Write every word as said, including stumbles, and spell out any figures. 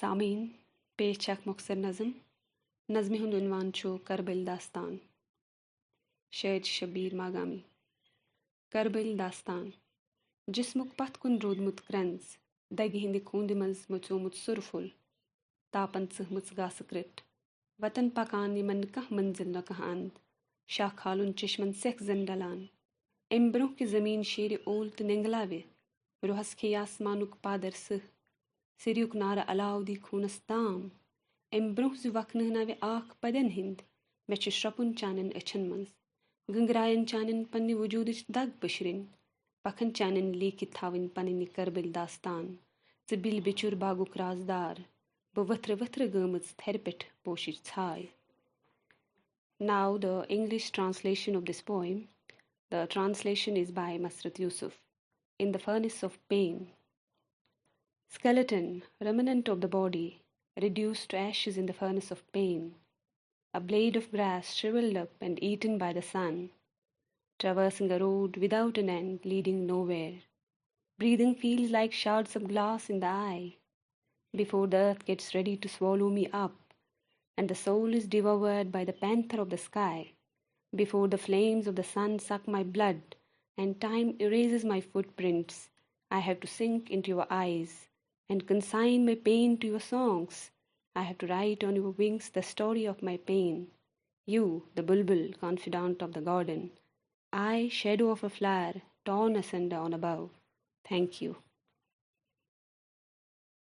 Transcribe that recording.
سامعین، پیش چھِ اکھ مۄخصر نظم۔ نظمہِ ہُنٛد عنوان چھُ کربٕلۍ داستان۔ شٲعر چھِ شبیر ماگامی۔ کربٕلۍ داستان۔ جسمُک پتھ کُن روٗدمُت کرٛنٛز، دگہِ ہٕنٛدِ خوٗنٛدِ منٛز مۄژیومُت سُرٕ پھوٚل، تاپن ژٕہمٕژ گاسہٕ کرٛٹھ، وتن پکان یِمن نہٕ کانٛہہ منزل نہ کانٛہہ اند، شاہ کھالُن چشمن سٮ۪کھ زن ڈلان۔ امہِ برونٛہہ کہِ زمین شیرِ اول تہٕ نینگلاوِ، روحس کھیٚیہِ آسمانُک پادر سٕہہ، سِریُک نارٕ علاو دی خوٗنس تام۔ امہِ برونٛہہ زِ وکھنہٕ ناوِ آکھ پدٮ۪ن ہٕنٛدۍ، مےٚ چھُ شرٛپُن چانٮ۪ن أچھن منٛز، گنگراین چانٮ۪ن پننہِ وجوٗدٕچ دگ پٔشرِنۍ، پکھن چانٮ۪ن لیٖکھِتھ تھاوٕنۍ پنٕنۍ یہِ کربٕلۍ داستان۔ ژٕ بِلۍ بِچُر باغُک رازدار، بہٕ ؤتھرٕ ؤتھرٕ گٲمٕژ تھرِ پٮ۪ٹھ پوشِچ ژھاے۔ Now, the English translation of this poem. The translation is by Masrat Yusuf. In the Furnace of Pain. Skeleton, remnant of the body, reduced to ashes in the furnace of pain. A blade of grass shriveled up and eaten by the sun, traversing a road without an end leading nowhere. Breathing feels like shards of glass in the eye. Before the earth gets ready to swallow me up, and the soul is devoured by the panther of the sky, before the flames of the sun suck my blood and time erases my footprints, I have to sink into your eyes and consign my pain to your songs. I have to write on your wings the story of my pain. You, the bulbul, confidant of the garden. I, shadow of a flower torn asunder on a bough. Thank you.